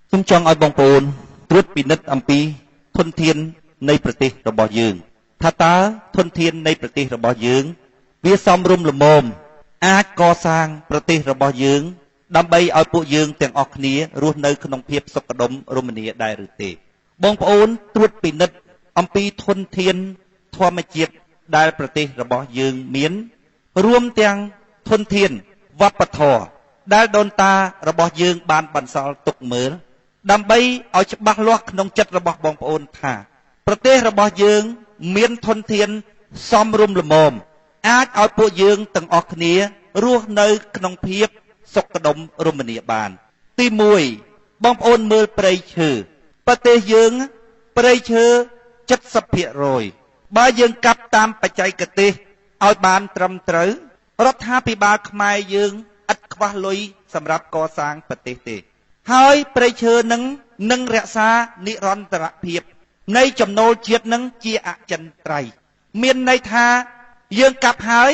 ខ្ញុំចង់ឲ្យបងប្អូនត្រួតពិនិត្យអំពីធនធាននៃប្រទេសរបស់យើងថាតើធនធាននៃប្រទេសរបស់យើងវាសមរម្យល្មមអាចកសាងប្រទេសរបស់យើងដើម្បីឲ្យពួកយើងទាំងអស់គ្នារស់នៅក្នុងភាពសុខដុមរមនាដែរឬទេបងប្អូនត្រួតពិនិត្យអំពីធនធានធម្មជាតិដែលប្រទេសរបស់យើងមានរួមទាំងធនធានវប្បធម៌ដែលដូនតារបស់យើងបានបន្សល់ទុកមើលដើម្បីឲ្យច្បាស់លាស់ក្នុងចិត្តរបស់បងប្អូនថាប្រទេសរបស់យើងមានធនធានសមរម្យល្មមអាចឲ្យពួកយើងទាំងអស់គ្នារស់នៅក្នុងភាពសុខដុមរមនាបានទី1បងប្អូនមើលព្រៃឈើប្រទេសយើងព្រៃឈើ 70% បើយើងកាប់តាមបច្ចេកទេសឲ្យបានត្រឹមត្រូវរដ្ឋាភិបាលខ្មែរយើងឥតខ្វះលុយសម្រាប់កសាងប្រទេសទេហើយព្រៃឈើនឹងរក្សានិរន្តរភាពនៃចំណូលជាតិនឹងជាអចិន្ត្រៃយ៍មានន័យថាយើងកាប់ហើយ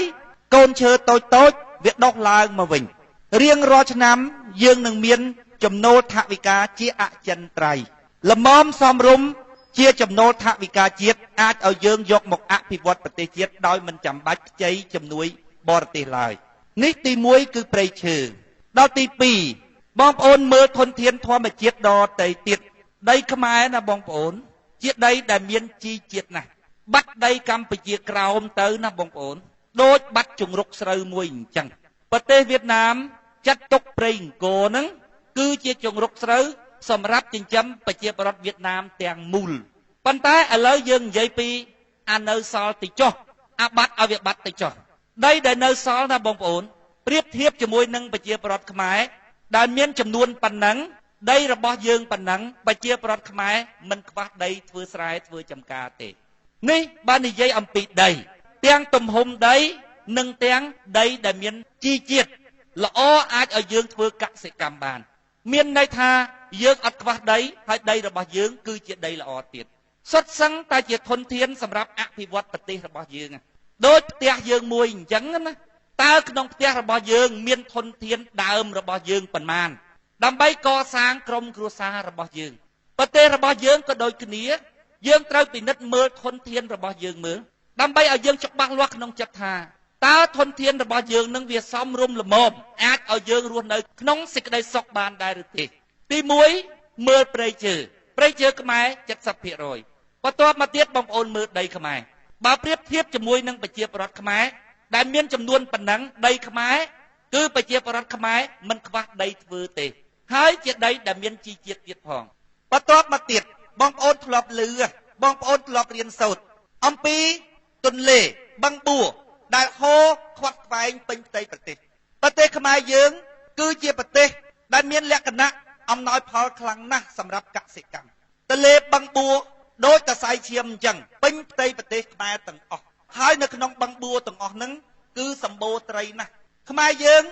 កូនឈើតូចៗវាដុះឡើងមកវិញរៀងរាល់ឆ្នាំយើងនឹងមានចំណូលថវិកាជាអចិន្ត្រៃយ៍ល្មមសមរម្យជាចំណូលថវិកាជាតិអាចឲ្យយើងយកមកអភិវឌ្ឍប្រទេសជាតិដោយមិនចាំបាច់ខ្ចីជំនួយបរទេសឡើយនេះទី1គឺព្រៃឈើដល់ទី2បងប្អូនមើលធនធានធម្មជាតិដទៃទៀតដីខ្មែរណាបងប្អូនជាដីដែលមានជីជាតិណាស់បាត់ដីកម្ពុជាក្រោមទៅណាបងប្អូនដូចបាត់ជង្រុកស្រូវមួយអញ្ចឹងប្រទេសវៀតណាមចាត់ទុកព្រៃអង្គរហ្នឹងគឺជាជង្រុកស្រូវសម្រាប់ចិញ្ចឹមប្រជាពលរដ្ឋវៀតណាមទាំងមូលប៉ុន្តែឥឡូវយើងនិយាយពីអានៅសល់តិចចុះអាបាត់ឲ្យវាបាត់តិចចុះដីដែលនៅសល់ណាបងប្អូនប្រៀបធៀបជាមួយនឹងប្រជាពលរដ្ឋខ្មែរដែលមានចំនួនប៉ុណ្ណឹងដីរបស់យើងប៉ុណ្ណឹងប្រជាពលរដ្ឋខ្មែរមិនខ្វះដីធ្វើស្រែធ្វើចម្ការទេនេះបាននិយាយអំពីដីទាំងទំហំដីនិងទាំងដីដែលមានជីជាតិល្អអាចឲ្យយើងធ្វើកសិកម្មបានមានន័យថាយើងអត់ខ្វះដីហើយដីរបស់យើងគឺជាដីល្អទៀតសុទ្ធសឹងតែជាធនធានសម្រាប់អភិវឌ្ឍប្រទេសរបស់យើងដូចផ្ទះយើងមួយអញ្ចឹងណាតើក្នុងផ្ទះរបស់យើងមានធនធានដើមរបស់យើងប៉ុន្មានដើម្បីកសាងក្រុមគ្រួសាររបស់យើងប្រទេសរបស់យើងក៏ដូចគ្នាយើងត្រូវពិនិត្យមើលធនធានរបស់យើងមើលដើម្បីឲ្យយើងច្បាស់លាស់ក្នុងចិត្តថាតើធនធានរបស់យើងនឹងវាសមរម្យល្មមអាចឲ្យយើងរស់នៅក្នុងសេចក្តីសុខបានដែរឬទេទី1មើលព្រៃឈើព្រៃឈើខ្មែរ 70% បន្ទាប់មកទៀតបងប្អូនមើលដីខ្មែរបើប្រៀបធៀបជាមួយនឹងប្រជាពលរដ្ឋខ្មែរដែលមានចំនួនប៉ុណ្ណឹងដីខ្មែរគឺប្រជាពលរដ្ឋខ្មែរមិនខ្វះដីធ្វើទេហើយជាដីដែលមានជីជាតិទៀតផងបន្ទាប់មកទៀតបងប្អូនធ្លាប់ឮបងប្អូនធ្លាប់រៀនសូត្រអំពីទន្លេបឹងបួដែលហូរខ្វាត់ខ្វែងពេញផ្ទៃប្រទេសប្រទេសខ្មែរយើងគឺជាប្រទេសដែលមានលក្ខណៈអំណោយផលខ្លាំងណាស់សម្រាប់កសិកម្មទន្លេបឹងបួដូចតសៃឈាមអញ្ចឹងពេញផ្ទៃប្រទេសខ្មែរទាំងអស់ហើយនៅក្នុងបឹងបួទាំងអស់ហ្នឹងគឺសម្បូរត្រីណាស់ខ្មែរយើង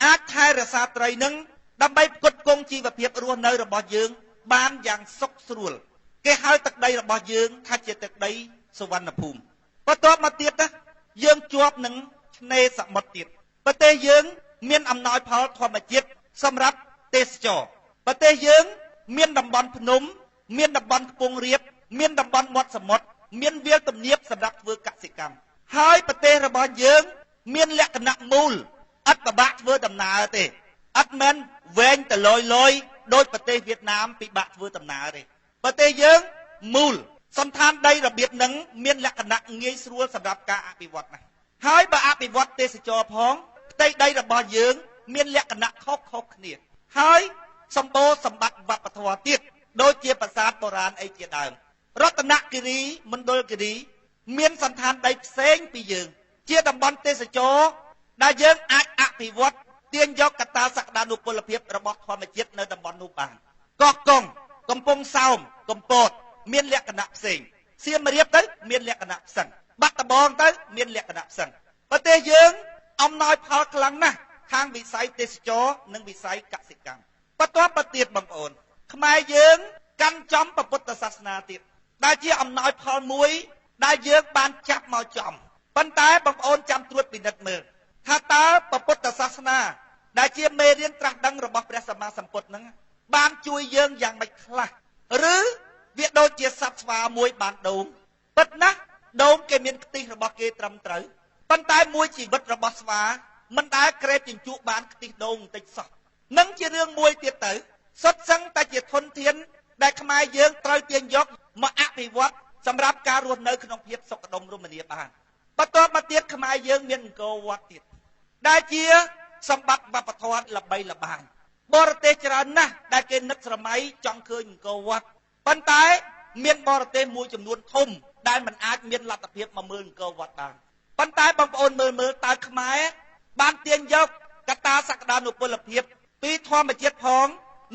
អាចថែរក្សាត្រីនឹងដើម្បីផ្គត់ផ្គង់ជីវភាពរស់នៅរបស់យើងបានយ៉ាងសុខស្រួលគេហៅទឹកដីរបស់យើងថាជាទឹកដីសុវណ្ណភូមិបន្ទាប់មកទៀតណាយើងជាប់នឹងឆ្នេរសមុទ្រទៀតប្រទេសយើងមានអំណោយផលធម្មជាតិសម្រាប់ទេសចរប្រទេសយើងមានតំបន់ភ្នំមានតំបន់ខ្ពង់រាបមានតំបន់មាត់សមុទ្រមានវាលទំនាបសម្រាប់ធ្វើកសិកម្មហើយប្រទេសរបស់យើងមានលក្ខណៈមូលឥតពិបាកធ្វើដំណើរទេអត់មែនវែងទៅលយលយដោយប្រទេសវៀតណាមពិបាកធ្វើដំណើរទេប្រទេសយើងមូលសន្តានដីរបៀបនឹងមានលក្ខណៈងាយស្រួលសម្រាប់ការអភិវឌ្ឍណាស់ហើយបើអភិវឌ្ឍទេសចរផងផ្ទៃដីរបស់យើងមានលក្ខណៈខុសៗគ្នាហើយសម្បូរសម្បត្តិវប្បធម៌ទៀតដូចជាប្រាសាទបុរាណអីជាដើមរតនគិរីមណ្ឌលគិរីមានសន្តានដីផ្សេងពីយើងជាតំបន់ទេសចរដែលយើងអាចអភិវឌ្ឍទាញយកកត្តាសក្តានុពលភាពរបស់ធម្មជាតិនៅតំបន់នោះបានកោះកុងកំពង់សោមកំពតមានលក្ខណៈផ្សេងសៀមរាបទៅមានលក្ខណៈផ្សេងបាត់ដំបងទៅមានលក្ខណៈផ្សេងប្រទេសយើងអំណោយផលខ្លាំងណាស់ខាងវិស័យទេសចរនិងវិស័យកសិកម្មបន្ទាប់មកទៀតបងប្អូនខ្មែរយើងកាន់ចំពុទ្ធសាសនាទៀតដែលជាអំណោយផលមួយដែលយើងបានចាប់មកចំប៉ុន្តែបងប្អូនចាំត្រួតពិនិត្យមើលថាតើពុទ្ធសាសនាដែលជាមេរៀនត្រាស់ដឹងរបស់ព្រះសម្មាសម្ពុទ្ធហ្នឹង បានជួយយើងយ៉ាងម៉េចខ្លះឬវាដូចជាសត្វស្វាមួយបានដូងពិតណាស់ដូងគេមានខ្ទិះរបស់គេត្រឹមត្រូវប៉ុន្តែមួយជីវិតរបស់ស្វាមិនដែលក្រេបជញ្ជក់បានខ្ទិះដូងបន្តិចសោះនឹងជារឿងមួយទៀតទៅសុទ្ធសឹងតែជាធនធានដែលខ្មែរយើងត្រូវទាញយកមកអភិវឌ្ឍសម្រាប់ការរស់នៅក្នុងភាពសុខដុមរមនាបានបន្ទាប់មកទៀតខ្មែរយើងមានអង្គរវត្តទៀតដែលជាសម្បត្តិវប្បធម៌ល្បីល្បាញបរទេសច្រើនណាស់ដែលគេនឹកស្រមៃចង់ឃើញអង្គរវត្តប៉ុន្តែមានបរទេសមួយចំនួនធំដែលមិនអាចមានលទ្ធភាពមកមើលអង្គរវត្តបានប៉ុន្តែបងប្អូនមើលតើខ្មែរបានទាញយកកត្តាសក្តានុពលភាពពីធម្មជាតិផង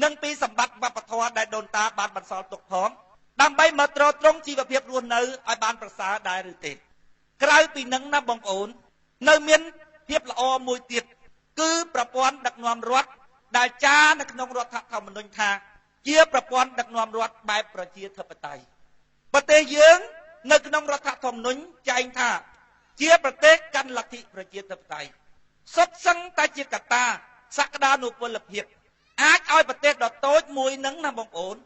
និងពីសម្បត្តិវប្បធម៌ដែលដូនតាបានបន្សល់ទុកផងដើម្បីមកទ្រទ្រង់ជីវភាពរស់នៅឲ្យបានប្រសើរដែរឬទេក្រៅពីនឹងណាបងប្អូននៅមានភាពល្អមួយទៀតគឺប្រព័ន្ធដឹកនាំរដ្ឋដែលចារនៅក្នុងរដ្ឋធម្មនុញ្ញថាជាប្រព័ន្ធដឹកនាំរដ្ឋបែបប្រជាធិបតេយ្យប្រទេសយើងនៅក្នុងរដ្ឋធម្មនុញ្ញចែងថាជាប្រទេសកាន់លទ្ធិប្រជាធិបតេយ្យសុទ្ធសឹងតែជាកត្តាសក្តានុពលភាពអាចឲ្យប្រទេសដ៏តូចមួយនឹងណាបងប្អូន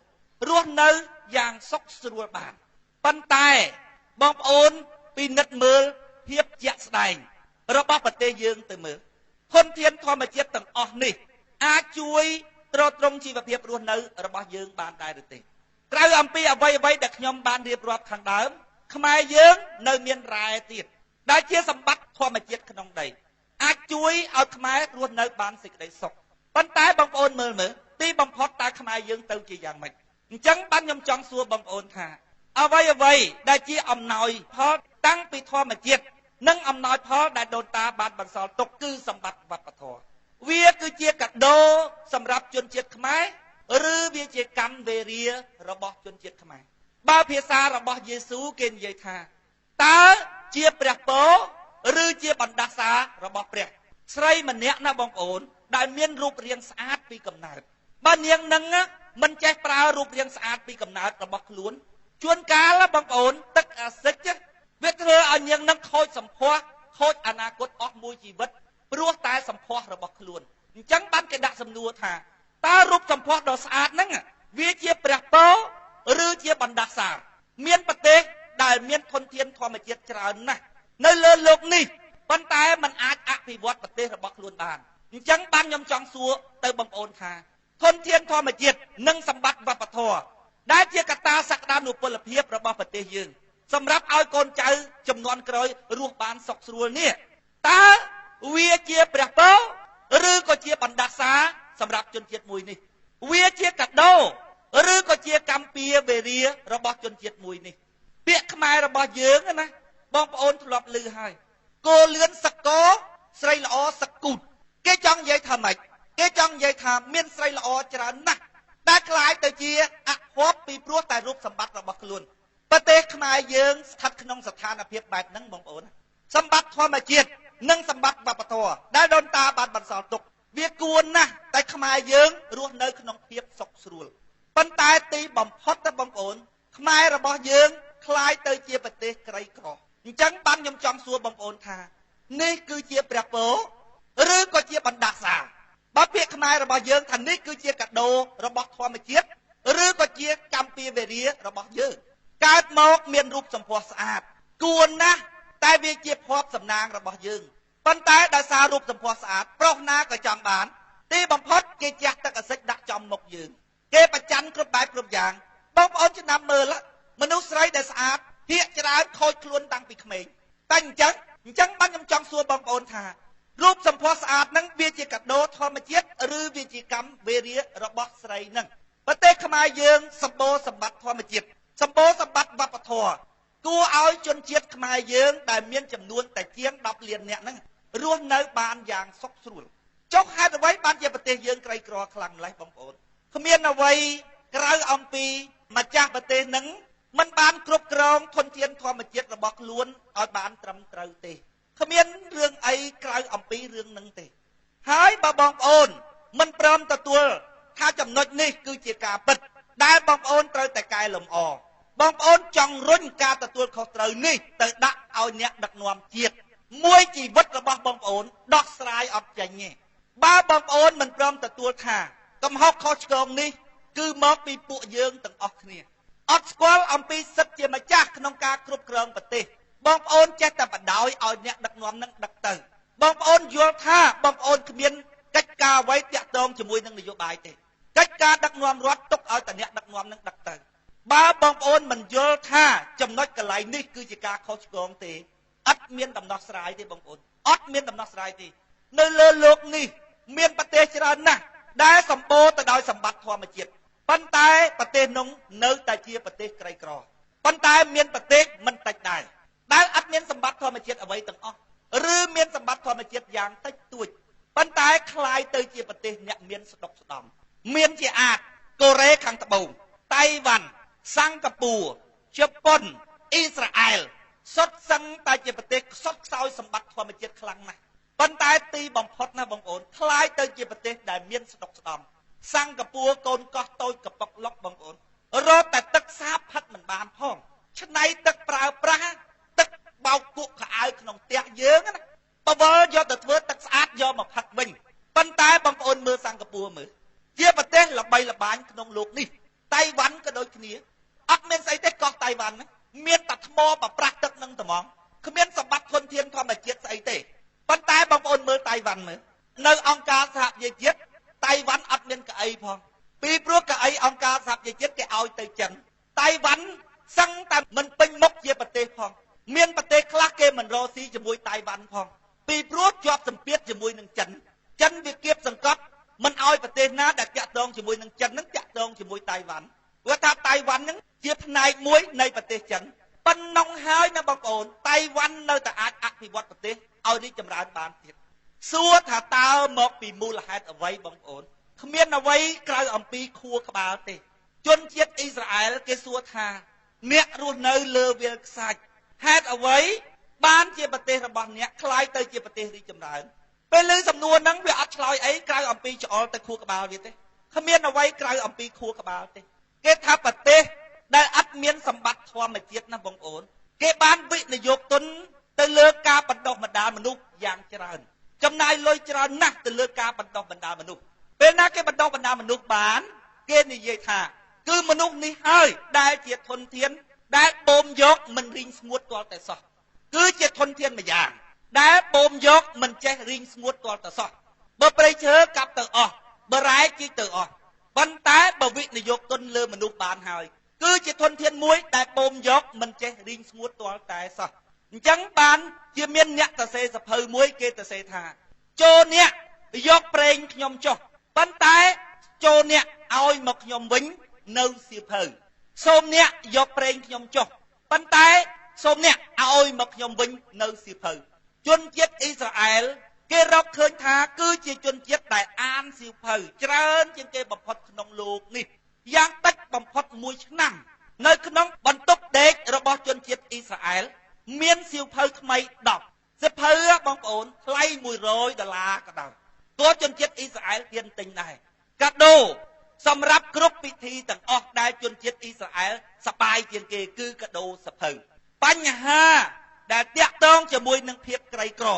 រស់នៅយ៉ាងសុខស្រួលបានប៉ុន្តែបងប្អូនពិនិត្យមើលភាពជាក់ស្ដែងរបស់ប្រទេសយើងទៅមើលធនធានធម្មជាតិទាំងអស់នេះអាចជួយទ្រទ្រង់ជីវភាពរស់នៅរបស់យើងបានដែរឬទេក្រៅអំពីអ្វីដែលខ្ញុំបានរៀបរាប់ខាងដើមខ្មែរយើងនៅមានរ៉ែទៀតដែលជាសម្បត្តិធម្មជាតិក្នុងដីអាចជួយឲ្យខ្មែររស់នៅបានសេចក្តីសុខប៉ុន្តែបងប្អូនមើលទីបំផុតតើខ្មែរយើងទៅជាយ៉ាងម៉េចអញ្ចឹងបានខ្ញុំចង់សួរបងប្អូនថាអ្វីដែលជាអំណោយផលតាំងពីធម្មជាតិនិងអំណោយផលដែលដូនតាបានបន្សល់ទុកគឺសម្បត្តិវប្បធម៌វាគឺជាកាដូសម្រាប់ជនជាតិខ្មែរឬវាជាកម្មវេរារបស់ជនជាតិខ្មែរបើភាសារបស់យេស៊ូគេនិយាយថាតើជាព្រះពរឬជាបណ្ដាសារបស់ព្រះស្រីម្នាក់ណាបងប្អូនដែលមានរូបរាងស្អាតពីកំណើតបើនាងនឹងមិនចេះប្រើរូបរាងស្អាតពីកំណើតរបស់ខ្លួនជួនកាលបងប្អូនទឹកអាស៊ីតវាធ្វើឲ្យនាងនឹងខូចសម្ផស្សខូចអនាគតអស់មួយជីវិតព្រោះតែសម្ផស្សរបស់ខ្លួនអញ្ចឹងបានគេដាក់សំណួរថាតើរូបសម្ផស្សដ៏ស្អាតហ្នឹងវាជាព្រះពរឬជាបណ្ដាសាមានប្រទេសដែលមានធនធានធម្មជាតិច្រើនណាស់នៅលើលោកនេះប៉ុន្តែมันអាចអភិវឌ្ឍប្រទេសរបស់ខ្លួនបានអញ្ចឹងបានខ្ញុំចង់សួរទៅបងប្អូនថាធនធានធម្មជាតិនិងសម្បត្តិវប្បធម៌ដែលជាកត្តាសក្តានុពលភាពរបស់ប្រទេសយើងសម្រាប់ឲ្យកូនចៅចំនួនក្រោយរស់បានសុខស្រួលនេះតើវាជាព្រះពរឬក៏ជាបណ្ដាសាសម្រាប់ជនជាតិមួយនេះវាជាកាដូឬក៏ជាកម្មពៀវេរារបស់ជនជាតិមួយនេះពាក្យខ្មែររបស់យើងណាបងប្អូនធ្លាប់ឮហើយគោលឿនសកោស្រីល្អសកូតគេចង់និយាយថាម៉េចគេចង់និយាយថាមានស្រីល្អច្រើនណាស់តែក្លាយទៅជាអភ័ព្វពីព្រោះតែរូបសម្បត្តិរបស់ខ្លួនប្រទេសខ្មែរយើងស្ថិតក្នុងស្ថានភាពបែបហ្នឹងបងប្អូនសម្បត្តិធម្មជាតិនិងសម្បត្តិវប្បធម៌ដែលដូនតាបានបន្សល់ទុកវាគួរណាស់តែខ្មែរយើងរស់នៅក្នុងភាពសុខស្រួលប៉ុន្តែទីបំផុតទៅបងប្អូនខ្មែររបស់យើងក្លាយទៅជាប្រទេសក្រីក្រអញ្ចឹងបានខ្ញុំចង់សួរបងប្អូនថានេះគឺជាព្រះពរឬក៏ជាបណ្ដាសាបើពាក្យខ្មែររបស់យើងថានេះគឺជាកាដូរបស់ធម្មជាតិឬក៏ជាកម្មពៀវេរារបស់យើងកើតមកមានរូបសម្ផស្សស្អាតគួរណាស់តែវាជាភ័ព្វសំណាងរបស់យើងប៉ុន្តែដោយសាររូបសម្ផស្សស្អាតប្រុសណាក៏ចង់បានទីបំផុតគេជះទឹកអាស៊ីតដាក់ចំមុខយើងគេប្រច័នគ្រប់បែបគ្រប់យ៉ាងបងប្អូនចំណាំមើលមនុស្សស្រីដែលស្អាតភាកច្រើនខូចខ្លួនតាំងពីក្មេងតែអញ្ចឹងបានខ្ញុំចង់សួរបងប្អូនថារូបសម្ផស្សស្អាតហ្នឹងវាជាកាដូធម្មជាតិឬវាជាកម្មវេរារបស់ស្រីហ្នឹងប្រទេសខ្មែរយើងសម្បូរសម្បត្តិធម្មជាតិសម្បូរសម្បត្តិវប្បធម៌គួរឲ្យជនជាតិខ្មែរយើងដែលមានចំនួនតែជាង10លាននាក់ហ្នឹងរស់នៅបានយ៉ាងសុខស្រួលចុះហេតុអ្វីបានជាប្រទេសយើងក្រីក្រខ្លាំងម្ល៉េះបងប្អូនគ្មានអ្វីក្រៅអំពីម្ចាស់ប្រទេសហ្នឹងមិនបានគ្រប់គ្រងធនធានធម្មជាតិរបស់ខ្លួនឲ្យបានត្រឹមត្រូវទេគ្មានរឿងអីក្រៅអំពីរឿងហ្នឹងទេហើយបើបងប្អូនមិនព្រមទទួលថាចំណុចនេះគឺជាការពិតដែលបងប្អូនត្រូវតែកែលម្អបងប្អូនចង់រុញការទទួលខុសត្រូវនេះទៅដាក់ឲ្យអ្នកដឹកនាំជាតិមួយជីវិតរបស់បងប្អូនដោះស្រាយអត់ចេញទេបើបងប្អូនមិនព្រមទទួលថា កំហុសខុសឆ្គងនេះគឺមកពីពួកយើងទាំងអស់គ្នាអត់ស្គាល់អំពីសិទ្ធិជាម្ចាស់ក្នុងការគ្រប់គ្រងប្រទេសបងប្អូនចេះតែបដោយឲ្យអ្នកដឹកនាំនឹងដឹកទៅបងប្អូនយល់ថាបងប្អូនគ្មានកិច្ចការអ្វីតាក់ទងជាមួយនឹងនយោបាយទេកិច្ចការដឹកនាំរដ្ឋទុកឲ្យតែអ្នកដឹកនាំនឹងដឹកទៅបើបងប្អូនមិនយល់ថាចំណុចកន្លែងនេះគឺជាការខុសឆ្គងទេអត់មានដំណោះស្រាយទេបងប្អូនអត់មានដំណោះស្រាយទេនៅលើលោកនេះមានប្រទេសច្រើនណាស់ដែលសម្បូរទៅដោយសម្បត្តិធម្មជាតិប៉ុន្តែប្រទេសនោះនៅតែជាប្រទេសក្រីក្រប៉ុន្តែមានប្រទេសមិនតិចដែរដែលអត់មានសម្បត្តិធម្មជាតិអ្វីទាំងអស់ឬមានសម្បត្តិធម្មជាតិយ៉ាងតិចតួចប៉ុន្តែคล้ายទៅជាប្រទេសអ្នកមានស្ដុកស្ដំមានជាអាចកូរ៉េខាងត្បូងតៃវ៉ាន់សិង្ហបុរីជប៉ុនអ៊ីស្រាអែលសុទ្ធសឹងតែជាប្រទេសខ្សត់ខ្សោយសម្បត្តិធម្មជាតិខ្លាំងណាស់ប៉ុន្តែទីបំផុតណាបងប្អូនคล้ายទៅជាប្រទេសដែលមានស្ដុកស្ដំសិង្ហបុរីកូនកោះតូចកប៉ុកលុកបងប្អូនរត់តែទឹកសាបផឹកមិនបានផងឆ្នៃទឹកប្រើប្រាស់ទឹកបោកគក់ខោអាវក្នុងផ្ទះយើងណាបវរយកទៅធ្វើទឹកស្អាតយកមកផឹកវិញប៉ុន្តែបងប្អូនមើលសិង្ហបុរីមើលជាប្រទេសល្បីល្បាញក្នុងលោកនេះតៃវ៉ាន់ក៏ដូចគ្នាអត់មានស្អីទេកោះតៃវ៉ាន់មានតែថ្មប្រប្រាស់ទឹកនឹងត្មងគ្មានសម្បត្តិធនធានធម្មជាតិស្អីទេប៉ុន្តែបងប្អូនមើលតៃវ៉ាន់មើលនៅអង្គការសហប្រជាជាតិតៃវ៉ាន់អត់មានកៅអីផងពីព្រោះកៅអីអង្គការសហប្រជាជាតិគេឲ្យទៅចិនតៃវ៉ាន់សឹងតែមិនពេញមុខជាប្រទេសផងមានប្រទេសខ្លះគេមិនរកស៊ីជាមួយតៃវ៉ាន់ផងពីព្រោះជាប់សម្ពាធជាមួយនឹងចិនចិនវាគៀបសង្កត់មិនឲ្យប្រទេសណាដែលតាក់ទងជាមួយនឹងចិននឹងតាក់ទងជាមួយតៃវ៉ាន់ព្រោះថាតៃវ៉ាន់នឹងជាផ្នែកមួយនៃប្រទេសចិនប៉ុណ្ណឹងហើយណាបងប្អូនតៃវ៉ាន់នៅតែអាចអភិវឌ្ឍប្រទេសឲ្យរីកចម្រើនបានទៀតសួរថាតើមកពីមូលហេតុអ្វីបងប្អូនគ្មានអ្វីក្រៅអំពីខួរក្បាលទេជនជាតិអ៊ីស្រាអែលគេសួរថាអ្នករស់នៅលើវាលខ្សាច់ហេតុអ្វីបានជាប្រទេសរបស់អ្នកคล้ายទៅជាប្រទេសរីកចម្រើនពេលឮសំណួរហ្នឹងវាអត់ឆ្លើយអីក្រៅអំពីច្អល់ទៅខួរក្បាលវាទេគ្មានអ្វីក្រៅអំពីខួរក្បាលទេគេថាប្រទេសដែលអត់មានសម្បត្តិធម្មជាតិណាបងប្អូនគេបានវិនិយោគទុនទៅលើការបណ្ដុះបណ្ដាលមនុស្សយ៉ាងច្រើនចំណាយលុយច្រើនណាស់ទៅលើការបណ្ដុះបណ្ដាលមនុស្សពេលណាគេបណ្ដុះបណ្ដាលមនុស្សបានគេនិយាយថាគឺមនុស្សនេះហើយដែលជាធនធានដែលបូមយកមិនរីងស្ងួតទាល់តែសោះគឺជាធនធានមួយយ៉ាងដែលបូមយកមិនចេះរីងស្ងួតទាល់តែសោះបើព្រៃឈើកាប់ទៅអស់បើរ៉ែជីកទៅអស់ប៉ុន្តែបើវិនិយោគទុនលើមនុស្សបានហើយគឺជាធនធានមួយដែលបូមយកមិនចេះរីងស្ងួតទាល់តែសោះអញ្ចឹងបានជាមានអ្នកតសេសភៅមួយគេតសេថាចូលអ្នកយកប្រេងខ្ញុំចុះប៉ុន្តែចូលអ្នកឲ្យមកខ្ញុំវិញនៅសៀវភៅសូមអ្នកយកប្រេងខ្ញុំចុះប៉ុន្តែសូមអ្នកឲ្យមកខ្ញុំវិញនៅសៀវភៅជនជាតិអ៊ីស្រាអែលគេរកឃើញថាគឺជាជនជាតិដែលអានសៀវភៅច្រើនជាងគេបំផុតក្នុងលោកនេះយ៉ាងតិចបំផុតមួយឆ្នាំនៅក្នុងបន្ទប់ដេករបស់ជនជាតិអ៊ីស្រាអែលមានសៀវភៅថ្មី10សៀវភៅបងប្អូនថ្លៃ100ដុល្លារក៏ដោយទោះជនជាតិអ៊ីស្រាអែលហ៊ានទិញដែរកាដូសម្រាប់គ្រប់ពិធីទាំងអស់ដែលជនជាតិអ៊ីស្រាអែលសប្បាយជាងគេគឺកាដូសៀវភៅបញ្ហាដែលតាក់ទងជាមួយនឹងភាពក្រីក្រ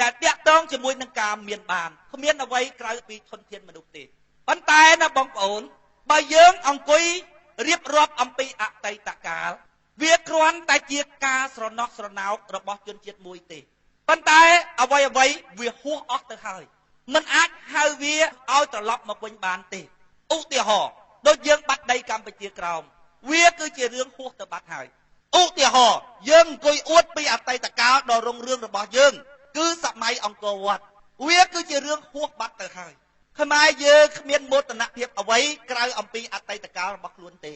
ដែលតាក់ទងជាមួយនឹងការមានបានគ្មានអ្វីក្រៅពីធនធានមនុស្សទេប៉ុន្តែណាបងប្អូនបើយើងអង្គុយរៀបរាប់អំពីអតីតកាលវាគ្រាន់តែជាការស្រណោះស្រណោករបស់ជនជាតិមួយទេប៉ុន្តែអ្វីអ្វីវាហួសអស់ទៅហើយមិនអាចហៅវាឲ្យត្រឡប់មកវិញបានទេឧទាហរណ៍ដូចយើងបាត់ដីកម្ពុជាក្រោមវាគឺជារឿងហួសទៅបាត់ហើយឧទាហរណ៍យើងអង្គុយអួតពីអតីតកាលដ៏រុងរឿងរបស់យើងគឺសម័យអង្គរវត្តវាគឺជារឿងហួសបាត់ទៅហើយខ្មែរយើងគ្មានមោទនភាពអ្វីក្រៅអំពីអតីតកាលរបស់ខ្លួនទេ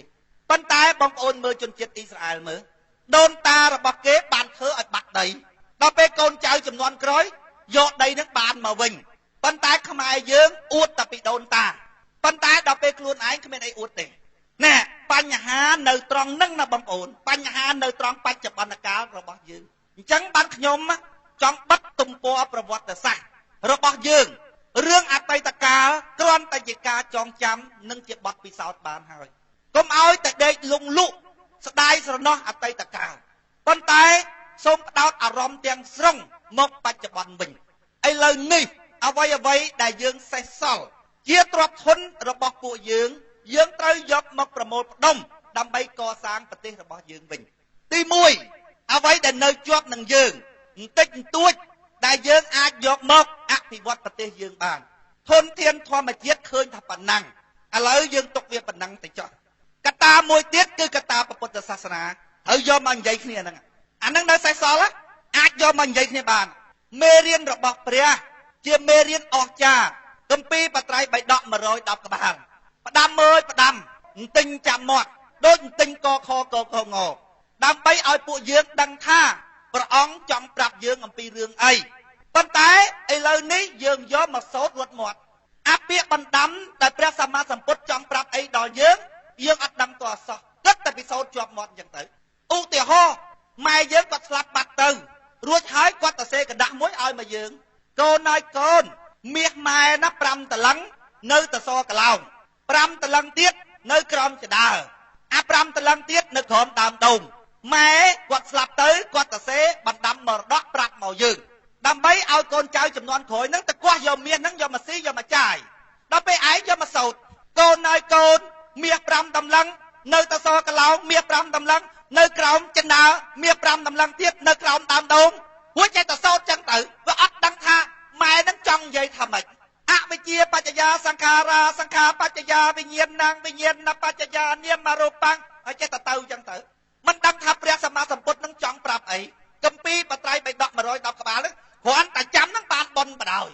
ប៉ុន្តែបងប្អូនមើលជនជាតិអ៊ីស្រាអែលមើលដូនតារបស់គេបានធ្វើឲ្យបាត់ដីដល់ពេលកូនចៅចំនួនក្រោយយកដីនឹងបានមកវិញប៉ុន្តែខ្មែរយើងអួតតែពីដូនតាប៉ុន្តែដល់ពេលខ្លួនឯងគ្មានអីអួតទេណែបញ្ហានៅត្រង់នឹងណាបងប្អូនបញ្ហានៅត្រង់បច្ចុប្បន្នកាលរបស់យើងអញ្ចឹងបានខ្ញុំចង់បិទទំព័រប្រវត្តិសាស្ត្ររបស់យើងរឿងអតីតកាលគ្រាន់តែជាការចងចាំនិងជាបទពិសោធន៍បានហើយកុំឲ្យតែដេកលងលក់ស្ដាយស្រណោះអតីតកាលប៉ុន្តែសូមផ្ដោតអារម្មណ៍ទាំងស្រុងមកបច្ចុប្បន្នវិញឥឡូវនេះអ្វីអ្វីដែលយើងសេះសល់ ជាទ្រព្យធនរបស់ពួកយើងយើងត្រូវយកមកប្រមូលផ្ដុំដើម្បីកសាងប្រទេសរបស់យើងវិញទី1អ្វីដែលនៅជាប់នឹងយើងបន្តិចបន្តួចដែលយើងអាចយកមកអភិវឌ្ឍប្រទេសយើងបានធនធានធម្មជាតិឃើញថាប៉ុណ្ណឹងឥឡូវយើងទុកវាប៉ុណ្ណឹងទៅចុះកត្តាមួយទៀតគឺកត្តាពុទ្ធសាសនាហើយយកមកនិយាយគ្នាហ្នឹងអាហ្នឹងនៅសេសសល់អាចយកមកនិយាយគ្នាបានមេរៀនរបស់ព្រះជាមេរៀនអស្ចារ្យគម្ពីរបត្រៃបិដក110ក្បាលផ្ដាំមើលផ្ដាំទិញចាំមាត់ដូចទិញកខកកងដើម្បីឲ្យពួកយើងដឹងថាព្រះអង្គចង់ប្រាប់យើងអំពីរឿងអីប៉ុន្តែឥឡូវនេះយើងយកមកសូត្ររត់មាត់អាពាក្យបណ្ដាំដែលព្រះសម្មាសម្ពុទ្ធចង់ប្រាប់អីដល់យើងយើងអត់ដឹងតអសោះគិតតែពិសូត្រជាប់មាត់អញ្ចឹងទៅឧទាហរណ៍ម៉ែយើងគាត់ស្លាប់បាត់ទៅរួចហើយគាត់ទៅសេកដាស់មួយឲ្យមកយើងកូនហើយកូនមាសម៉ែណា5តលឹងនៅតសកឡោង5តលឹងទៀតនៅក្រោមចដើអា5តលឹងទៀតនៅក្រោមដើមដូងម៉ែគាត់ស្លាប់ទៅគាត់ទៅសេបណ្ដាំមរតកប្រាប់មកយើងដើម្បីឲ្យកូនចៅចំនួនក្រោយហ្នឹងទៅគាស់យកមាសហ្នឹងយកមកស៊ីយកមកចាយដល់ពេលឯងយកមកសោតកូនហើយកូនមាស5តម្លឹងនៅតសកឡោងមាស5តម្លឹងនៅក្រោមចដើមាស5តម្លឹងទៀតនៅក្រោមដើមដូងរួចចេះតែសោតចឹងទៅវាអត់ដឹងថាម៉ែនឹងចង់និយាយថាម៉េចអវិជ្ជាបច្ចយាសង្ខារាសង្ខារបច្ចយាវិញ្ញាណវិញ្ញាណបច្ចយានាមរូបាំងហើយចេះតែទៅចឹងទៅមិនដឹងថាព្រះសម្មាសម្ពុទ្ធនឹងចង់ប្រាប់អីគម្ពីរបត្រៃបិដក110ក្បាលហ្នឹងគ្រាន់តែចាំនឹងបានបុណ្យបដ ாய்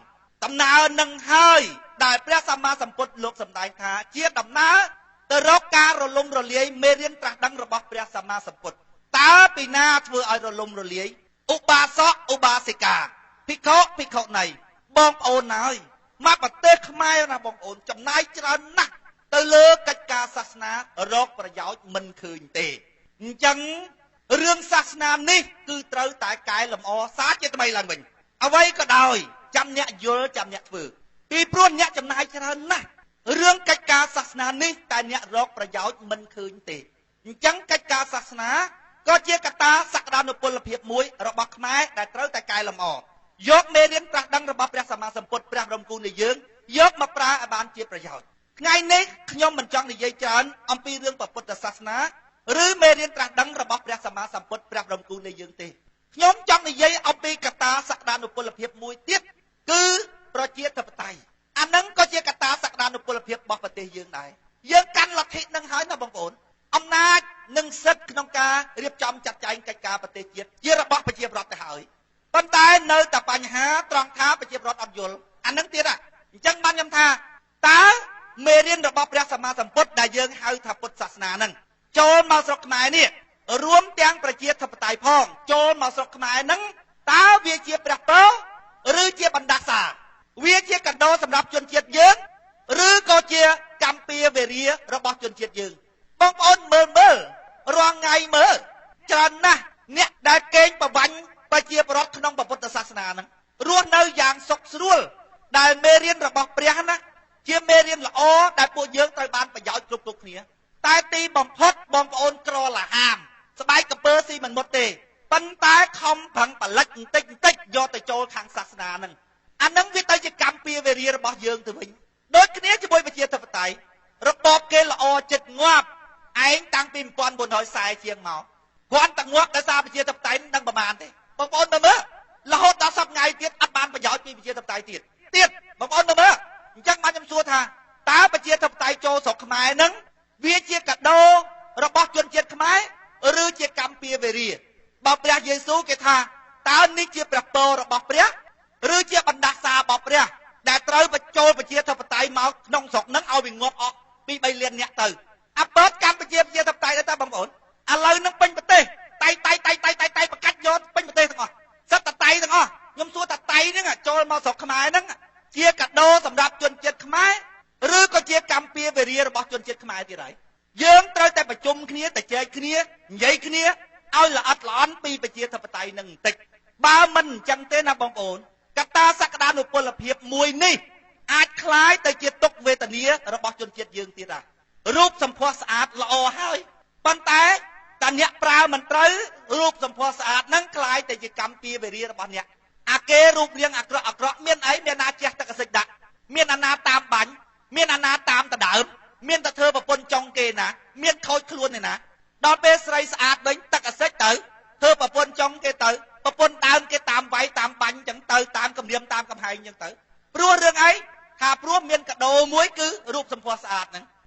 ដំណើរនឹងហើយដែលព្រះសម្មាសម្ពុទ្ធលោកសម្ដែងថាជាដំណើរទៅរកការរលំរលាយមេរៀនត្រាស់ដឹងរបស់ព្រះសម្មាសម្ពុទ្ធតើពីណាធ្វើឲ្យរលំរលាយឧបាសកឧបាសិកាភិក្ខុភិក្ខុនីបងប្អូនហើយមកប្រទេសខ្មែរណាបងប្អូនចំណាយច្រើនណាស់ទៅលើកិច្ចការសាសនារកប្រយោជន៍មិនឃើញទេអញ្ចឹងរឿងសាសនានេះគឺត្រូវតែកែលម្អសាជាថ្មីឡើងវិញអ្វីក៏ដោយចាំអ្នកយល់ចាំអ្នកធ្វើពីព្រោះអ្នកចំណាយច្រើនណាស់រឿងកិច្ចការសាសនានេះតែអ្នករកប្រយោជន៍មិនឃើញទេអញ្ចឹងកិច្ចការសាសនាក៏ជាកត្តាសក្តានុពលភាពមួយរបស់ខ្មែរដែលត្រូវតែកែលម្អយកមេរៀនត្រាស់ដឹងរបស់ព្រះសម្មាសម្ពុទ្ធព្រះបរមគ្រូនៃយើងយកមកប្រើឲ្យបានជាប្រយោជន៍ថ្ងៃនេះខ្ញុំមិនចង់និយាយច្រើនអំពីរឿងពុទ្ធសាសនាឬមេរៀនត្រាស់ដឹងរបស់ព្រះសម្មាសម្ពុទ្ធព្រះបរមគ្រូនៃយើងទេខ្ញុំចង់និយាយអំពីកត្តាសក្តានុពលភាពមួយទៀតគឺប្រជាធិបតេយ្យអានឹងក៏ជាកត្តាសក្តានុពលភាពរបស់ប្រទេសយើងដែរយើងកាន់លទ្ធិនឹងហើយណាបងប្អូនអំណាចនិងសិទ្ធិក្នុងការរៀបចំចាត់ចែងកិច្ចការប្រទេសជាតិជារបស់ប្រជាពលរដ្ឋទៅហើយប៉ុន្តែនៅតែបញ្ហាត្រង់ថាប្រជាពលរដ្ឋអត់យល់អានឹងទៀតអញ្ចឹងបានខ្ញុំថាតើមេរៀនរបស់ព្រះសម្មាសម្ពុទ្ធដែលយើងហៅថាពុទ្ធសាសនាហ្នឹងចូលមកស្រុកខ្មែរនេះរួមទាំងប្រជាធិបតេយ្យផងចូលមកស្រុកខ្មែរហ្នឹងតើវាជាព្រះពរឬជាបណ្ដាសាវាជាកណ្ដោសម្រាប់ជនជាតិយើងឬក៏ជាកម្មពៀវេរារបស់ជនជាតិយើងបងប្អូនមើលមើលរាល់ថ្ងៃមើលច្រើនណាស់អ្នកដែលកេងប្រវាញ់ប្រជាពលរដ្ឋក្នុងពុទ្ធសាសនាហ្នឹងរស់នៅយ៉ាងសុខស្រួលដែលមេរៀនរបស់ព្រះណាជាមេរៀនល្អដែលពួកយើងត្រូវបានប្រយោជន៍គ្រប់គ្រប់គ្នាតែទីបំផុតបងប្អូនក្រលហាមស្បែកកពើស៊ីមិនមុតទេប៉ុន្តែខំប្រឹងផលិតបន្តិចបន្តិចយកទៅចូលខាងសាសនាហ្នឹងអាហ្នឹងវាទៅជាកម្មពៀវេរារបស់យើងទៅវិញដូចគ្នាជាមួយប្រជាធិបតេយ្យរបបគេល្អចិត្តងាប់ឯងតាំងពី1440ជាងមកគ្រាន់តែងាប់ដោយសារប្រជាធិបតេយ្យមិនដឹងប្រមាណទេបងប្អូនមើលមើលរហូតដល់សប្តាហ៍ថ្ងៃទៀតអត់បានប្រយោជន៍ពីប្រជាធិបតេយ្យទៀតទៀតបងប្អូនមើលមើលអញ្ចឹងបានខ្ញុំសួរថាតើប្រជាធិបតេយ្យចូលស្រុកខ្មែរហ្នឹងវាជាកាដូរបស់ជនជាតិខ្មែរឬជាកម្មពៀវេរាបើព្រះយេស៊ូវគេថាតើនេះជាព្រះពររបស់ព្រះឬជាបណ្ដាសារបស់ព្រះដែលត្រូវបញ្ចូលប្រជាធិបតេយ្យមកក្នុងស្រុកហ្នឹងឲ្យវាងាប់អស់ពី3លានអ្នកទៅអាពតកម្ពុជាប្រជាធិបតេយ្យដែរតើបងប្អូនឥឡូវហ្នឹងពេញប្រទេសតៃតៃតៃតៃតៃតៃប្រកាច់យកពេញប្រទេសទាំងអស់សិតតតៃទាំងអស់ខ្ញុំសួរថាតៃហ្នឹងចូលមកស្រុកខ្មែរហ្នឹងជាកាដូសម្រាប់ជនជាតិខ្មែរឬក៏ជាកម្មពៀវេរារបស់ជនជាតិខ្មែរទៀតហើយយើងត្រូវតែប្រជុំគ្នាតែចែកគ្នានិយាយគ្នាឲ្យល្អិតល្អន់ពីប្រជាធិបតេយ្យនឹងបន្តិចបើមិនអញ្ចឹងទេណាបងប្អូនកត្តាសក្តានុពលភាពមួយនេះអាចคล้ายទៅជាទុក្ខវេទនារបស់ជនជាតិយើងទៀតដែររូបសម្ផស្សស្អាតល្អហើយប៉ុន្តែតាអ្នកប្រើមិនត្រូវរូបសម្ផស្សស្អាតហ្នឹងคล้ายទៅជាកម្មពៀវេរារបស់អ្នកអាគេរូបរាងអាក្រក់អាក្រក់មានអីមានណាជះទឹកកសិចដាក់មានអាណាតាមបាញ់ អាណាតាមដដើមមានតែធ្វើប្រពន្ធចុងគេណាមានខូចខ្លួនឯណាដល់ពេលស្រីស្អាតវិញទឹកអាសិចទៅធ្វើប្រពន្ធចុងគេទៅប្រពន្ធដើមគេតាមវាយតាមបាញ់ចឹងទៅតាមគំរាមតាមកំហែងចឹងទៅព្រោះរឿងអីថាព្រោះមានកដោមួយគឺរូបសម្ផស្សស្អាតហ្នឹង។